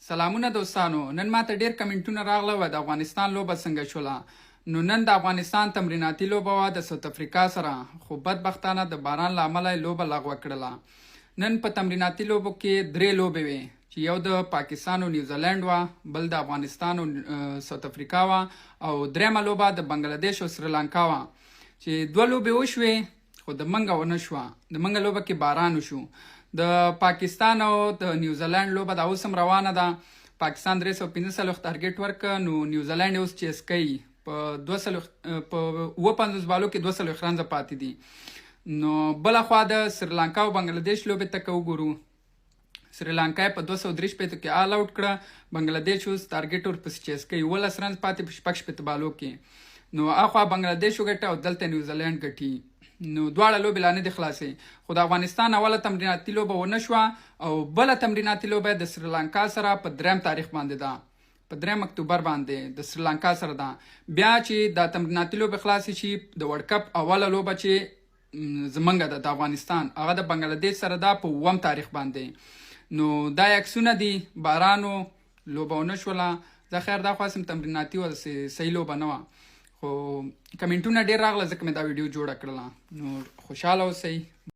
سلامونه دوستانو، نن ماته ډیر کمنټونه راغله وه د افغانستان لوبه څنګه شوله. نو نن د افغانستان تمریناتي لوبه وه د ساوت افریقا سره، خو بدبختانه د باران له امله یې لوبه لغوه کړله. نن په تمریناتي لوبو کې درې لوبې وې، چې یو د پاکستان او نیوزیلند وه، بل د افغانستان او ساوت افریقا وه او دریمه لوبه د بنګلادیش او سریلانکا وه. چې دوه لوبې وشوې خو د منګه ونه شوه، د منګه لوبه کې باران وشو. د پاکستان او د نیوزیلند لوبه دا اوس هم روانه ده. پاکستان 345 ټارګټ ورکړ، نو نیوزیلند اوس چیس کوي. په 200، په 57 بالو کې 240 رنزه پاتې دي. نو بل خوا د سریلانکا او بنګلادیش لوبې ته که وګورو، سریلانکا په 263 کې آل اوټ کړه. بنګلادیش اوس ټارګټ ورپسې چیس کوي، 17 رنز پاتې په 66 بالو کې. نو اخوا بنګلادیش وګټه او دلته نیوزیلند ګټي. نو دواړه لوبې لا نه دي خلاصې، خو د افغانستان اوله تمریناتي لوبه ونه شوه او بله تمریناتي لوبه د سریلانکا سره په دریم تاریخ باندې ده، په دریم اکتوبر باندې د سریلانکا سره ده. بیا چې د تمریناتي لوبې خلاصې شي، د ورلډ کپ اوله لوبه چې زمونږ ده د افغانستان، هغه د بنګلادیش سره ده په اووم تاریخ باندې. نو دا عکسونه دي. باران و، لوبه ونه شوله. زه خیر دا خو هسې هم تمریناتي وه، صحیح لوبه نه وه، خو کمنټونه ډېر راغله، ځکه مې دا ویډیو جوړه کړله. نو خوشحاله اوسئ.